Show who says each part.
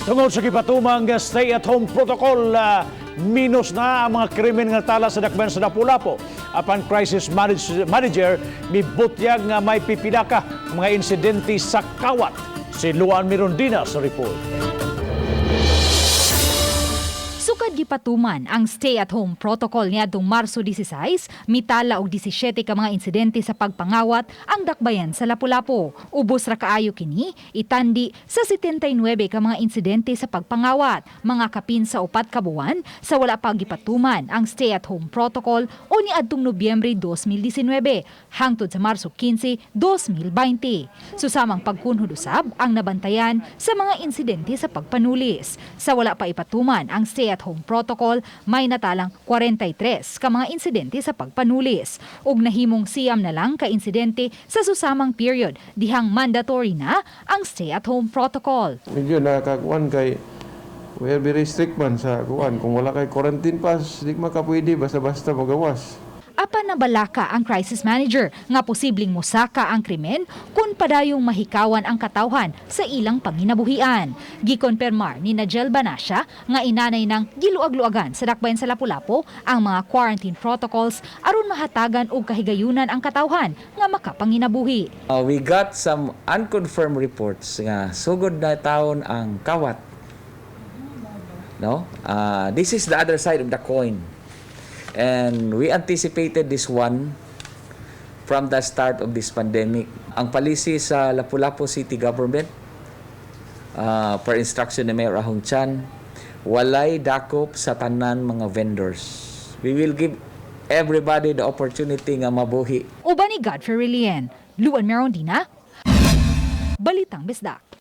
Speaker 1: Tungod sa gipatumang stay-at-home protocol, minus na ang mga krimen nga tala sa dakbayan sa Lapu-Lapu. Apan crisis manager mibutyag nga may pipila ka mga insidente sa kawat. Si Luan Mirondina sa report.
Speaker 2: Sukad gipatuman ang stay-at-home protocol niadtong Marso 16, mitala og 17 ka mga insidente sa pagpangawat ang dakbayan sa Lapu-Lapu. Ubos ra kaayo kini itandi sa 79 ka mga insidente sa pagpangawat, mga kapin sa 4 ka buwan sa wala pa gipatuman ang stay-at-home protocol o niadtong Nobyembre 2019 hangtod sa Marso 15, 2020. Susamang pagkunhod usab ang nabantayan sa mga insidente sa pagpanulis. Sa wala pa ipatuman ang stay-at-home protocol, may natalang 43 ka mga insidente sa pagpanulis. Ug nahimong 9 na lang ka insidente sa susamang period dihang mandatory na ang stay-at-home protocol.
Speaker 3: Medyo nakakakuan kay we are very strict man sa kuan. Kung wala kay quarantine pass, di makapwede basta-basta magawas.
Speaker 2: Apan nabalaka ang crisis manager nga posibleng mosaka ang krimen kung padayong mahikawan ang katawhan sa ilang panginabuhian. Gikonpermar ni Najel Banasya nga inanay ng giluag-luagan sa dakbayan sa Lapu-Lapu ang mga quarantine protocols aron mahatagan og kahigayunan ang katawhan nga makapanginabuhi.
Speaker 4: We got some unconfirmed reports nga sugod na taon ang kawat. No? This is the other side of the coin. And we anticipated this one from the start of this pandemic. Ang policy sa Lapu-Lapu City Government, per instruction ni Mayor Ahong Chan, walay dakop sa tanan mga vendors. We will give everybody the opportunity nga mabuhi.
Speaker 2: Uban ni Godfrey Relien, Luan Merondina, Balitang Bisdak.